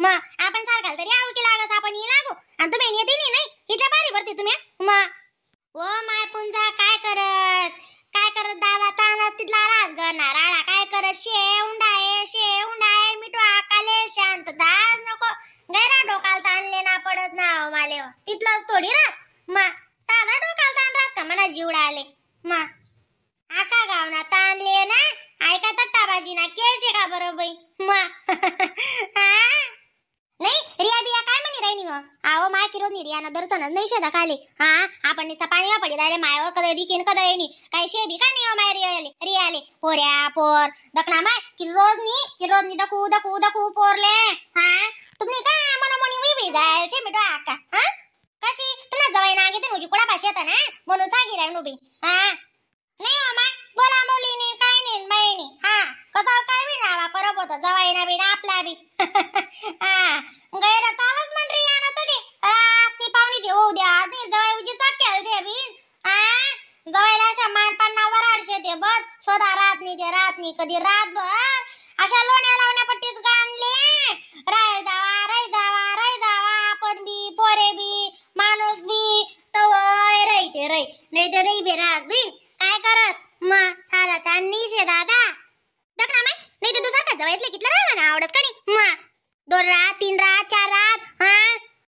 मग आपण सारखा तरी आऊ की लागस आपण ही लागू आणि तुम्ही येते नाही नाही हिच्या बारी भरते तुम्ही. मग ओ my पुंजा काय करत काय करत दादा ताना तिथला राज गना राडा काय करत शे उंडाये शे उंडाये मिठू आकाले शांत दास नको गैरा डोकाल ताणले ना पडत ना माले तिथलंच थोडी रास. मा साधा डोकाल ताण रास का मना जीवडा आले. मा आका गाव ना ताणले ना ऐका तट्टाबाजी ना खेळशे का बरं बाई. मा नाही रिया बिया काय म्हणी राहिनी मग आओ my किरो रियानं दर्शनच नाही शेता खाली. हा आपण नुसता पाणी वा पडी दारे माय कदय दिकीन कदय नी काय शे बी का नाही हो my रियाले रियाले पोऱ्या पोर दखना my की रोज नी की रोज नी दखू दखू दखू पोरले. हा तुम्ही का मनोमनी we we जायल शे मिठो आका. हा कशी तुला जवाई ना घेते नुजी कुडा भाषा येता ना म्हणून सांगी राहिनो बी. हा नाही हो my बोला बोली नाही काय नाही बाई नाही. हा कसं काय बी नावा करत होतं जवाई ना बी ना आपला बी. हा गैर चालच म्हण रे या ना तरी रातनी पाहुणी दे होऊ द्या आधी जवाई उजी चटकेल जे बिन. हा जवाईला अशा मान पन्ना वराडशे ते बस स्वतः रातनी ते रातनी कधी रातभर अशा लोण्या लावण्या पट्टीच गाणले राय जावा राय जावा राय जावा आपण बी पोरे बी माणूस बी तवय राई ते राई नाही तर नाही बी रात बी काय करत मग साधा ताण शे दादा दखना माय नाही तर दुसरा का जवायतले कितलं राहा ना आवडत का नाही. मग 2 रात 3 रात 4 रात हा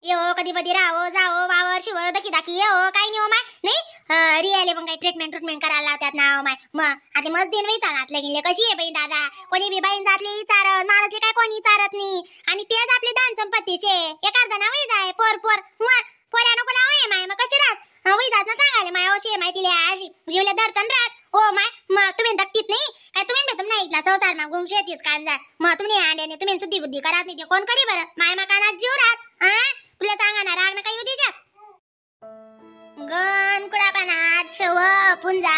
येओ कधी कधी राहो जाओ वावर शिवर दकी दाखी येओ काही नाही हो my नाही रियाले पण काही ट्रीटमेंट ट्रीटमेंट करायला लावतात ना हो my. मग आता मस्त दिन विचारातले गेले कशी आहे बाई दादा कोणी बी बाईन जातले विचारत माणसले काय कोणी विचारत नाही आणि तेच आपले धन संपत्तीचे एखादा ना वही जाय पोर पोर मग पोऱ्या नको लाव आहे my मग कशी रास वही जात ना सांगायला my अशी माहिती लिहा अशी जीवले धरतन रास हो my. मग तुम्ही दखतीत नाही काय तुम्ही भेटून नाही इथला संसार मग गुंग शेतीच कांजा मग तुम्ही अंड्याने तुम्ही सुद्धी बुद्धी करत नाही ते कोण करी बरं my मकानात जीव रास. हा तुला सांगा ना राग नका येऊ देजा गण कुडापा ना छव पुंजा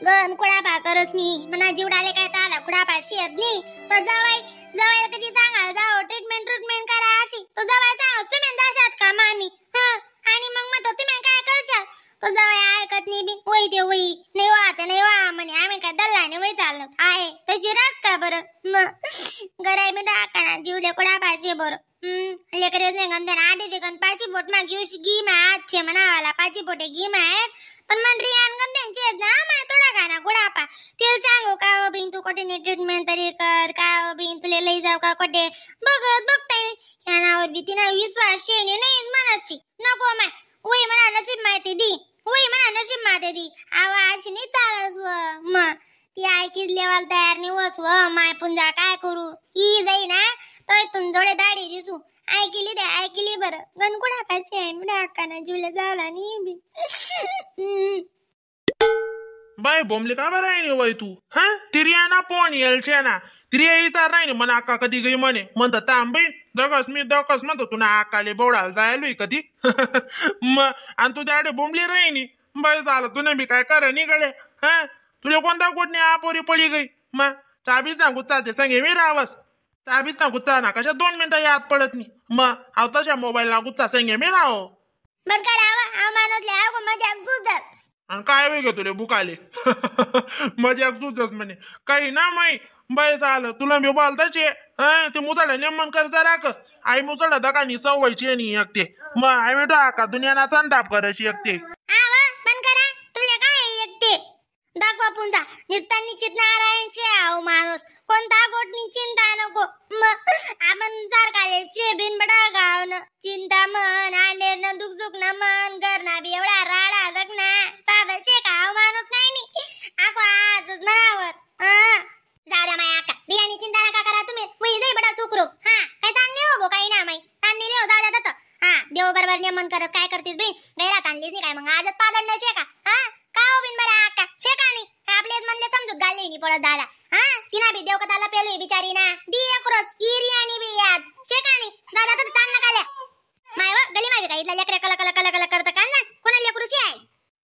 गण कुडापा करस मी मना जीवडाले काय चाला कुडापा शेत नाही तो जवाई जवाईला कधी सांगाल जाओ ट्रीटमेंट ट्रीटमेंट करा अशी तो जवाई सांग तुम्ही जाशात का मामी. हं आणि मग मग तुम्ही काय करशात तो जवाई ऐकत नाही बी वही ते वही नाही वा आता नाही वा म्हणे आम्ही काय दल्लाने वही चाललो आहे तशी रास का बरं. मग गराय मी टाका ना जीवले कुडापा शे बरं. लेकरेच नाही गंधन आधी ते गण पाची बोट मा घेऊ घी मा आजचे म्हणावाला पाची बोटे घी आहेत पण मन रियान गम त्यांची आहेत ना मा थोडा का ना गुडापा तिला सांगू का हो बिन तू कोठे ट्रीटमेंट तरी कर का हो बिन तुला लई जाऊ का कोठे बघत बघताय या नावावर बी तिना विश्वास शेने नाही मनसची नको my वही म्हणा नशीब माहिती दी वही म्हणा नशीब माहिती दी आवाज नाही चालस व मग ती ऐकीच लेवाल तयार नाही वस व my पुंजा काय करू ही जाई ना तर तुम जोडे दाढी दिसू ऐकली दे ऐकली बरं गणकुडा पाशी आहे मी डाकाना जीवला जावला नाही बी. बाय बोंबले का बरं आहे वय तू हा तिरिया ना फोन येलचे ना तिरिया विचार नाही म्हणा आका कधी गई म्हणे म्हणत थांब बाई दगस मी दगस म्हणतो तुला आकाले बोडायला जायलोय कधी. मग आणि तू त्याडे बोंबली राहिनी बाई झालं तुने बी काय कर निघले हा तुला कोणता कोटणी आपोरी पडी गई मग चाबीच ना गुच्चा ते संगे मी रावस चाबीच ना गुच्चा ना कशा 2 मिनिटं याद पडत नाही मग अहो तशा मोबाईल ना गुच्चा संगे मी राहो बरं का राव आव माणूसले आव मजाक सुचस आणि काय वेग तुले बुकाले मजाक सुचस म्हणे काही ना माई बाई झालं तुला मी बोलताचे हा ते मुसाडा नेमन कर जरा क आई मुसाडा दकानी सवयची आणि एकटे मग आई म्हणतो आका दुनिया ना संताप करायची एकटे. आव बंद करा तुला काय एकटे दाखवा पुंजा निस्ता निश्चित नारायणचे आहो माणूस कोणता गोटनी चिंता नको मग आपण सारखाले चेबीन बडा गावन चिंता मन आंडेर न दुख दुख न मन घरना बी एवढा राडा जगना साधा शे का आहो माणूस नाही नी आको आजच मनावर. जाऊ द्या माया आका बियाणी चिंता नका करा तुम्ही वही जाई बडा सुखरूप. हा काय ताणले हो भो काही ना माई ताणलेले हो जाऊ द्या तत. हा देव बरोबर नेमन करत काय करतीस बिन गैरात आणलीस नाही काय मग आजच पादड न शेका. हा का हो बिन बरं आका शेका नाही आपलेच म्हणले समजूत घालले नाही पडत दादा. हा तिना बी देवकताला पेलू बिचारी ना दी अक्रॉस इरी आणि बी याद शेका नाही दादा तर ताण नका ल्या my व गली मावी काय इथला लेकरे कला कला कला कला करता का ना कोणा लेकरूची आहे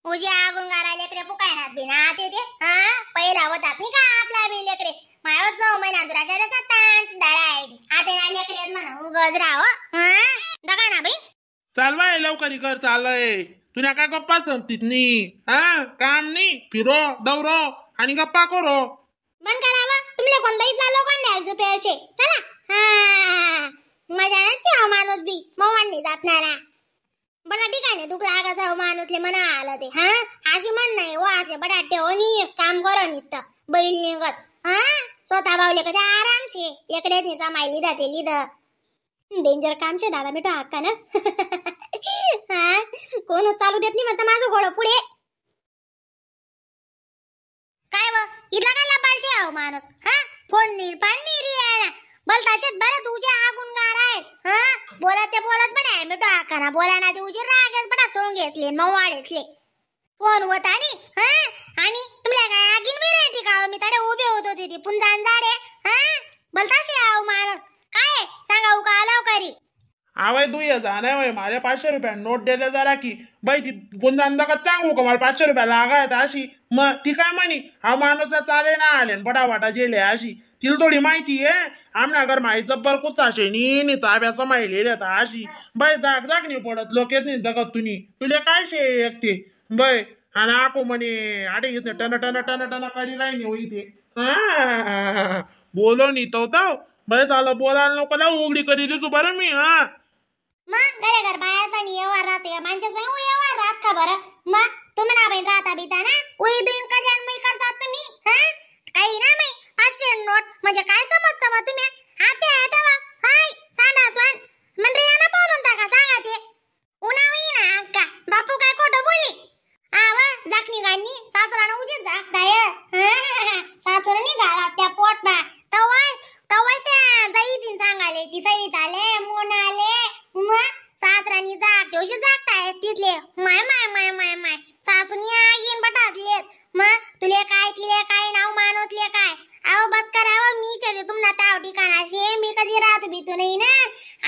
उजी आगून गारा लेकरे फुकायनात बी ना ते ते. हा पहिला होतात नाही का आपला बी लेकरे my 6 महिना दुराशा सत्तांच दारा आहे ती. आता ना लेकरे म्हणा उगज राहो. हा दका ना बाई चालवाय लवकर कर चालय तुला काय गप्पा संपतीत नी हा काम नाही फिरो दौरो आणि गप्पा करो बंद करावा तुमले कोणता इथला लोखंड आहे झोपेलचे चला. हा मजा नसते माणूस बी मवांनी जातणारा बडा ठिकाणी दुख लागायचा माणूसले म्हणा आलं ते. हा अशी म्हण नाही व असे बडा ठेवणी काम करो निसतं बैल निघत. हा स्वतः बावले कशा आरामशे एकडेच निसा मायली जाते लिद डेंजर काम शे दादा बेटा अक्का ना. हा कोण चालू देत नाही म्हणता माझं घोडं पुढे काय व इथला काय लबाडशे आहो माणूस. हा फोन नी पाणी रियाना बोलताशेत बरं तुझे आगुनगार आहेत. हा बोलत ते बोलत पण आहे मिठो आकाना बोला ना ते उजीर रागेच बडा सोंग घेतले मवाळेतले फोन होता आणि हा आणि तुमल्या काय आगीन बी राहते का मी तडे उभे होत होते ती पुंजान जाडे. हा बोलताशे आहो माणूस काय सांगा का आलाव करी आवाय तू ये जा नाही माझ्या 500 रुपया नोट द्यायला जरा की बाई ती पुंजान का सांगू का मला 500 रुपया लागायत अशी. मग ती काय म्हणी हा माणूस चाले ना आले बटावाटा जेले अशी तिला थोडी माहिती आहे आमना घर माई जब्बर कुचाशे नी चाब्याचं माहिलेले आता अशी बाई जाग जाग नाही पडत लोकेच नाही जगत तुनी तुले काय शे एकते बाई आणि आको म्हणे आडे घेत ton ton ton ton करी राही होई ते बोलो नी तो बरं झालं बोलायला नको लावू उघडी करी दिसू बरं मी. हा मग घरे घर बायाचा नि व्यवहार राहते का माणसाच बाई व्यवहार राहत का बरं. मग तुम्ही ना बाई राहता बिता ना उई दुईन कजान मी करतात तुम्ही. हा काही ना बाई 500 नोट म्हणजे काय समजता बा तुम्ही आते आहे बा हाय सांगा स्वान म्हणजे या ना पाहून का सांगा ते उन्हावी ना अक्का बापू काय खोटं बोली आव जाकणी गाडणी सासरानं उजी जाकताय. सासरानी घाला त्या पोट बा तवाच तवाच त्या जाई सांगाले ती सवित आले मोन आले मग सासरानी जाग तेवशी जागताय तिथले माय माय माय माय माय सासूनी आगीन बटासले मग तुले काय तिले काय नाव मानोसले काय अहो बस करावं मी चले तुम्हाला ताव ठिकाणाशी मी कधी राहतो भीतो नाही ना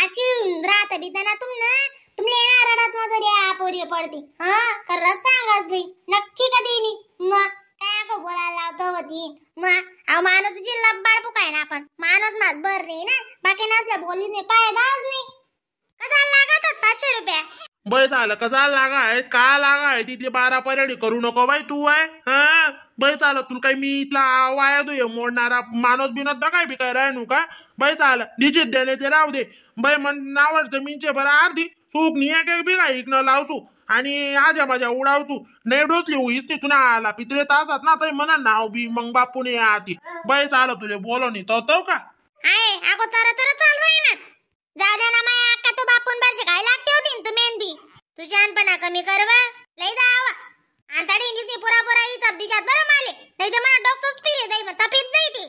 अशी राहत भीता ना तुम ना तुमले ना रडत मजुरी पोरी पडती. हा खरंच सांगाच बाई नक्की कधी नाही मग काय आपण बोलायला लावतो होती मग अहो माणूस तुझी लब्बाड पुकाय ना आपण माणूस माझ बर नाही ना बाकी नसल्या बोलली नाही पायदाच नाही कसा लागत 500 रुपया बय झालं कसा लागा आहे का लागा आहे तिथली 12 परेडी करू नको बाई तू आहे. हा बय झालं तुला काही मी इथला वाया दे मोडणारा माणूस बिनत ना काय बी काय राहणू का बाई झालं निश्चित देणे ते राहू दे बाई म्हण नावर जमीनचे बरं अर्धी चूक नाही काय बी काय इकणं लावसू आणि आजा माझ्या उडावसू नाही डोसली होईस ते तुला आला पितरे तासात ना तरी म्हणा नाव बी मग बापू ने आती बाई झालं तुले बोलो नाही तो का आहे अगो तर तर चाल राही ना जाऊ दे ना माया अक्का तू बापून बारशे काय लागते होती तू मेन बी तू शहाणपणा कमी कर वा लई जावा आंताडी निसनी पुरा पुरा ही चपदीच्यात बरं माले नाही तर मला डॉक्टरच पिले जाई मग तपीत जाई ती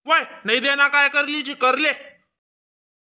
वय नाही दे ना काय करली जी करले.